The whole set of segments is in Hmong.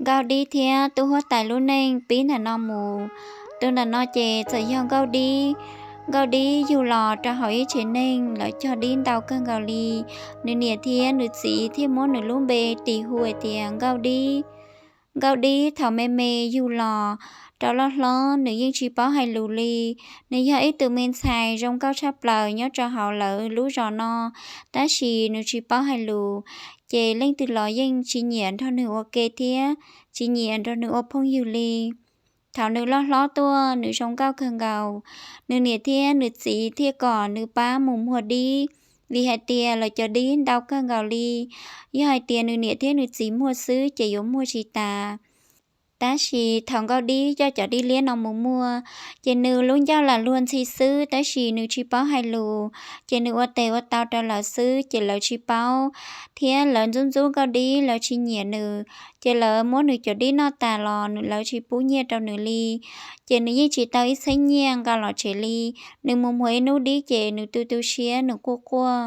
Nkauj Dib thiab Tub Huab Tais lub neej pib ntawm no mus. Tus ntawm no ces txawm yog Nkauj Dib. Nkauj Dib yug los rau hauv ib tsev neeg, lawv cog dib ntau kawg nkaus li. Nws niam thiab nws txiv thiaj muab nws lub npe tis hu hais tias Nkauj Dib. Nkauj Dib thaum me me yug los rau loj hlob, nws yeej tsis paub hais lus li. Nws yog ib tug me ntxhais zoo nkauj tshaj plaws nyob rau hauv lawv lub zos no, tab sis nws tsis paub hais lus, ces leej twg los yeej tsis nyiam nrog nws ua ke thiab tsis nyiam nrog nws ua phooj ywg li. Thaum nws loj hlob tuaj, nws zoo nkauj kawg nkaus, nws niam thiab nws txiv thiaj kom nws pab mus muag dib, vim hais tias lawv cov dib ntau kawg nkaus li. Yog hais tias nws niam thiab nws txiv muag xwb ces yuav muag tsis tas. Tab sis thaum Nkauj Dib coj cov dib liab no mus muag, ces nws lub ncauj lam luag ntxhi xwb, tab sis nws tsis paub hais lus, ces nws ua tes ua tau rau lawv xwb, ces lawv tsis paub, thiab lawv ntxub ntxub Nkauj Dib, lawv tsis nyiam nws, ces lawv muab nws cov dib noj tas los lawv tsis pub nyiaj rau nws li. Ces nws yeej tsis tau ib txheeb nyiaj nqa los tsev li. Nws mus muag ib hnub dib ces nws tu tu siab, nws quaj quaj.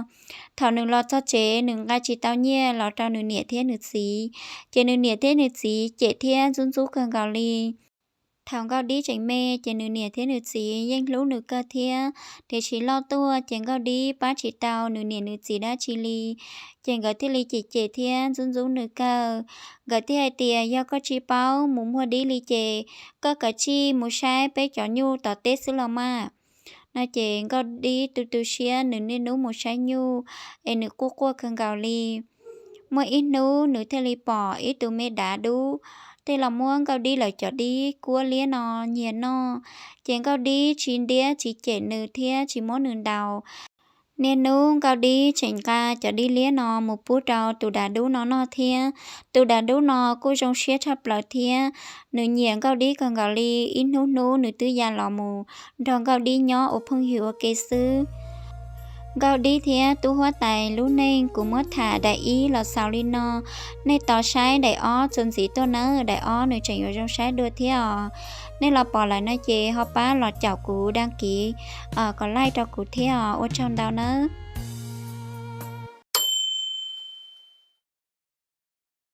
Thaum nws los txog tsev, nws nqa tsis tau nyiaj los rau nws niam thiab nws txiv, ces nws niam thiab nws txiv cem thiab ntxub ntxub kawg nkaus li. Thaum Nkauj Dib tseem me, ces nws niam thiab nws txiv yeej hlub nws kawg thiab, tiam sis loj tuaj ces Nkauj Dib pab tsis tau nws niam nws txiv dab tsi li, ces nkawd thiaj li cem cem thiab ntxub ntxub nws kawg. Nkawd thiaj hais tias, yog koj tsis paub mus muag dib li ces koj kav tsij mus saib peb cov nyuj tom teb xwb los mas. No ces Nkauj Dib tu tu siab, nws niaj hnub mus saib nyuj, es nws quaj quaj kawg nkaus li. Muaj ib hnub nws thiaj li pom ib tug me dav dub, tej los muab Nkauj Dib lawv cov dib kuab liab no nyiag noj, ces Nkauj Dib tsis ntiab tsis cem nws thiab tsis muab nws ntaus. Niaj hnub Nkauj Dib tseem nqa cov dib liab no mus pub rau tus dav dub no noj thiab. Tus dav dub no kuj zoo siab tshaj plaws thiab, nws nyiam Nkauj Dib kawg nkaus li, ib hnub hnub nws twb ya los mus nrog Nkauj Dib nyob ua phooj ywg ua ke xwb. Nkauj Dib thiab Tub Huab Tais lub neej kuv muab tham daim ib los xaus li no. Nej tos saib daim ob txuas ntxiv tuaj nawb, daim ob nws tseem yuav zoo saib dua thiab os. Nej los pom lawm no ces ho pab los caum kuv, đăng ký, kom like rau kuv thiab os. Ua tsaug ntau nawb.